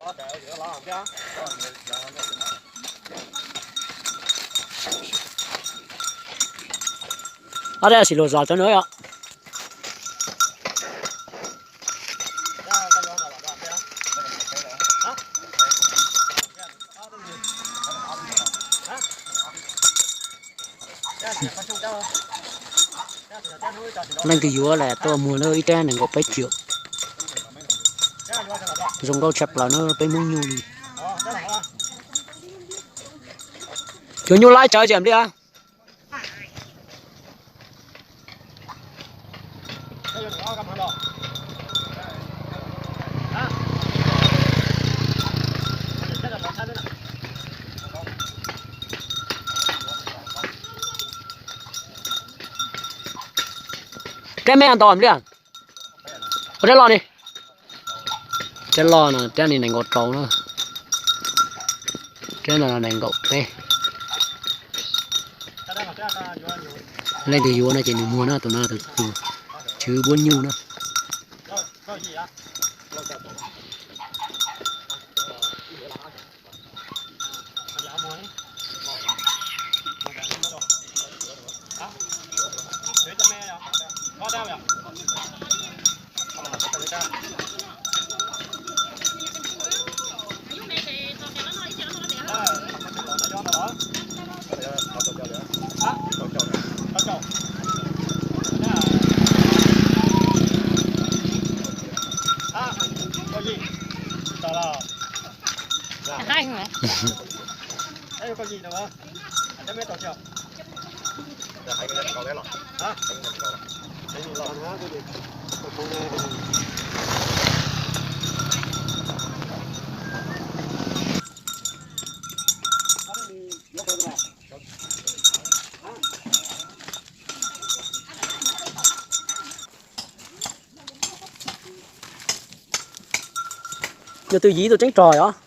Ob dab sim luag zos cov no yom. Leej twg yuav lam tuaj muag na, ib rab nees nkaum peb triệu. Zoo nkauj tshaj plaws na, peb Hmoob nyuj li. Cov nyuj laib tsawv ces li. Rab me ntau li. Ua rab loj ni. Rab loj no rab ni nees nkaum rau na. Rab no nees nkaum peb. Leej twg yuav no ces nws muag na, tus no tus chwv buab nyuj na. Yog tus yim tus tseeb rog os.